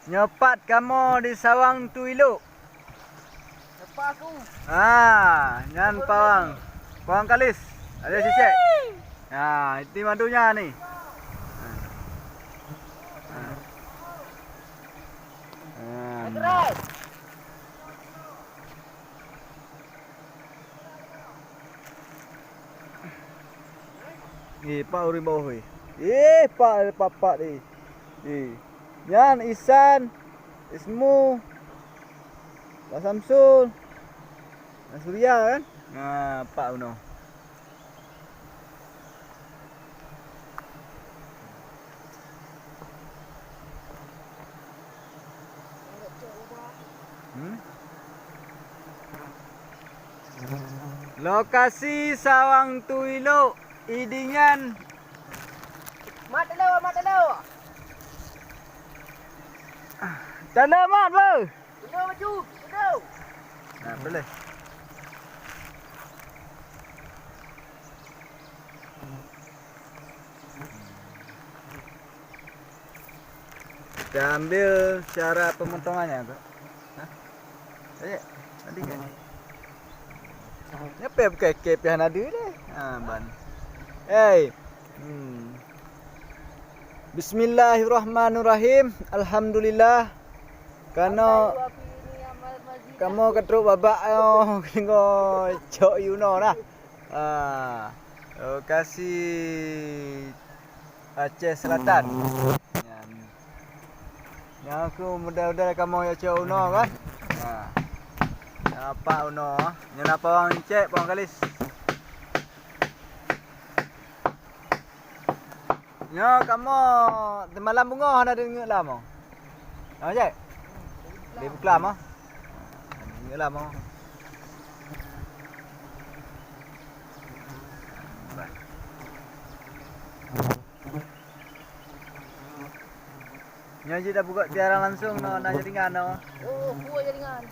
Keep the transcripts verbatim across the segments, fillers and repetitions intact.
Nyoe pat kamoe di Sawang Tuilok. Lepas aku. Ah, nyan pawang. Pawang kalis. Ada cicak. Ah, itu madunya ni. Ah. Ah. Ah. Eh, pak ureueng bawah, eh. Eh, pak, pak, pak, eh. Eh. Nyan Isan, Ismu, Pak Samsul, Pak Surya kan? Nah, pak unoe. Hmm? Lokasi Sawang Tuilok, idingan. Mat talo, mat talo. Talo mat, beuh. Beuna maju, beuna. Nah, boleh. Kita ambil cara pemotongannya tu. Hah? Ayo, tadi kan? Siapa yang pakai kep yang ada ni? Ha, ban. Hey. Hmm. Bismillahirrahmanirrahim. Alhamdulillah. Kano kamoe ka trok babak nyoe, deungoe cok Yuno nah. Ah, lokasi Aceh Selatan. Nyan. Nyan aku model-model kamoe ya cok Yuno kan. Nah. Nampak Yuno, nyan apa orang cek, orang kalis. Nyoe kamoe semalam beungoh hana deungoe lam, oh. Hana cek? Di buklam, oh. Deungoe lam, oh. Nyoe jeuet dah buka siaran langsung, no, na jaringan, no. Oh, buka jaringan.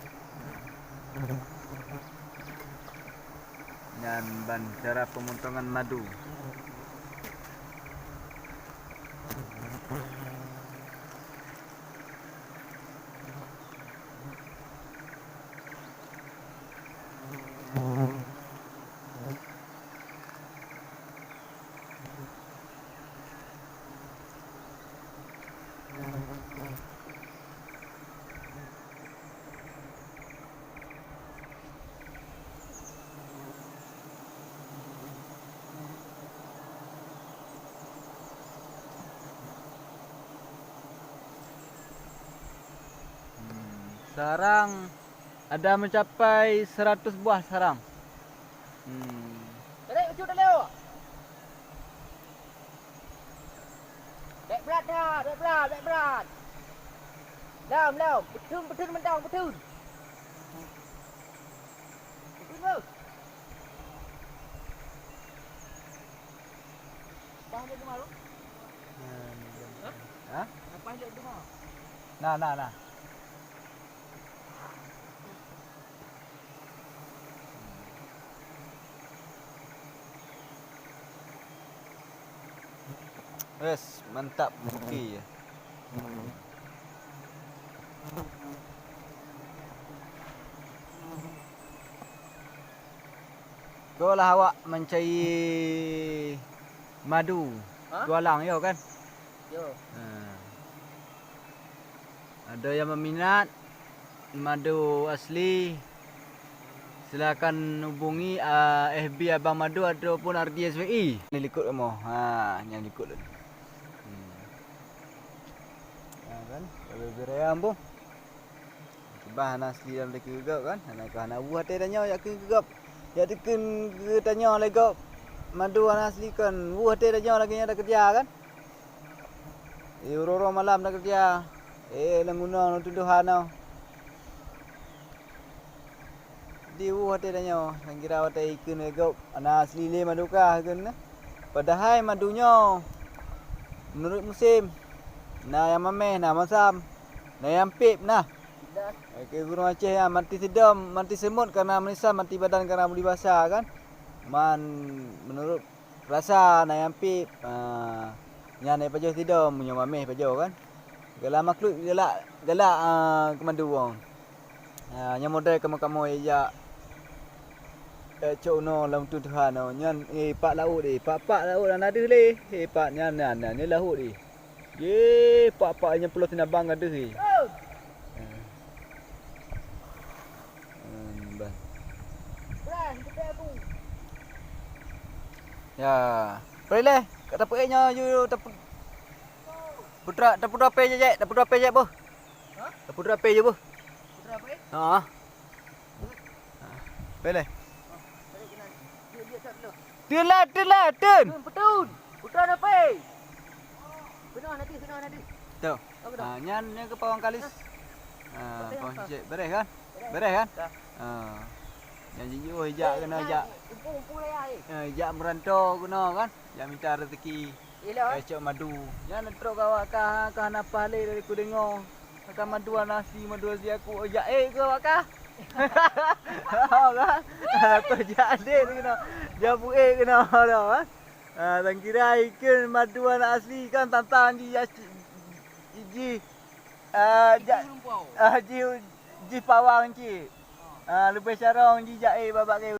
Nyan ban cara pemotongan madu. Hmm, sarang ada mencapai seratus buah sarang. Hmm. Tarik ucut dulu. Bèk brat that, bèk brat, bèk brat. Lom, lom. Beutôn, beutôn mantong, beutôn. Beutôn, beuh. Bah dia kemana? Hah? Hah? Apa dia dengar? Nah, nah, nah. Wes, mantap, oke ya. Keulah awak mencari madu, hah? Tualang, yo kan? Yo. Ha. Ada yang meminat madu asli, silakan hubungi, ah, F B Abang Madu ataupun R D S W I. Di likot kamoe. Ha, nyang likot tu. Hmm. Ya kan? Kalau berayam pun. Bah hana asli lam takheun keu gob kan? Hana ka hana buh até tanyoe jak keu gob. Jak takheun keu tanyoe lé gob. Madu hana asli kon buh até tanyoe lagèe nyan takeureuja kan? Eh, uroe-uroe malam takeureuja. Eh, lam gunong, lam tundohan nyoe. Di buh até tanyoe, nyang kira watèe ikheun lé gob, hana asli lé madu ka kheun na. Padahai madu nyoe meunurot musém, na nyang mamèh, na masam, na nyang pép na. Oke, gurông Aceh nyan, mati sidom, mati seumôt karena meunisa, mati badan karena buli basa kan. Man meunurot rasa na nyang pép, ah, nyan pajoh sidom, meunyoe mamèh pajoh kan. Galak makhluk, galak, galak, ah, keumandu wong. Ah, nyang modai kamoe-kamoe jak, eh, cok unoe lam uteuen Tuhan, oh, nyan, eh, pat laôt deh, pat-pat laôt na deuh lé, eh, pat nyan, nyan, nyan, nyan laôt deh. Yeh, pat-pat nyang pulo sinabang ka deuh, eh. Eh. Hmm, bah. Ya, pergi leh, ka tapeuék nyoe, yu, tape-, Putra, tapeudroe pèng jijak, tapeudroe pèng jijak boh. Ha? Tapeudroe pèng jih boh. Putra apa, eh? Ha. Pèng leh. Oh, tarik keunan. Dia, dia tak dulu. Teun lah, teun lah, teun. Teun, petun. Putra apa, eh? Keunoe nanti, keunoe nanti. Tu. Oh, keunoe. Ha, nyan, nyan keu pawang kalis. Ha. Ha, pawang cicak. Beres kan? Beres. Beres kan? Dah. Ha. Nyan jiôh ijak keunoe, ijak. Umpung-umpung raya, eh. Ha, ijak meurantô keunoe kan? Jak mita rezeki. Ilôn. Eh, cok madu. Nyan trok awak kah, kah hana paih lé dari kudeungoe. Kah madu hana asli, madu asli aku, oh, jak ék keu awak kah? Oh, kan? Hana teuh jak lé keunoe. Jak buék keunoe dah, kan? Ah, sangkira ikheun madu hana asli kan, tantang ji, ji, ji, ah, jak, ah, ji, ji pawang cit. Ah, leubeh carông ji jak ék babak keu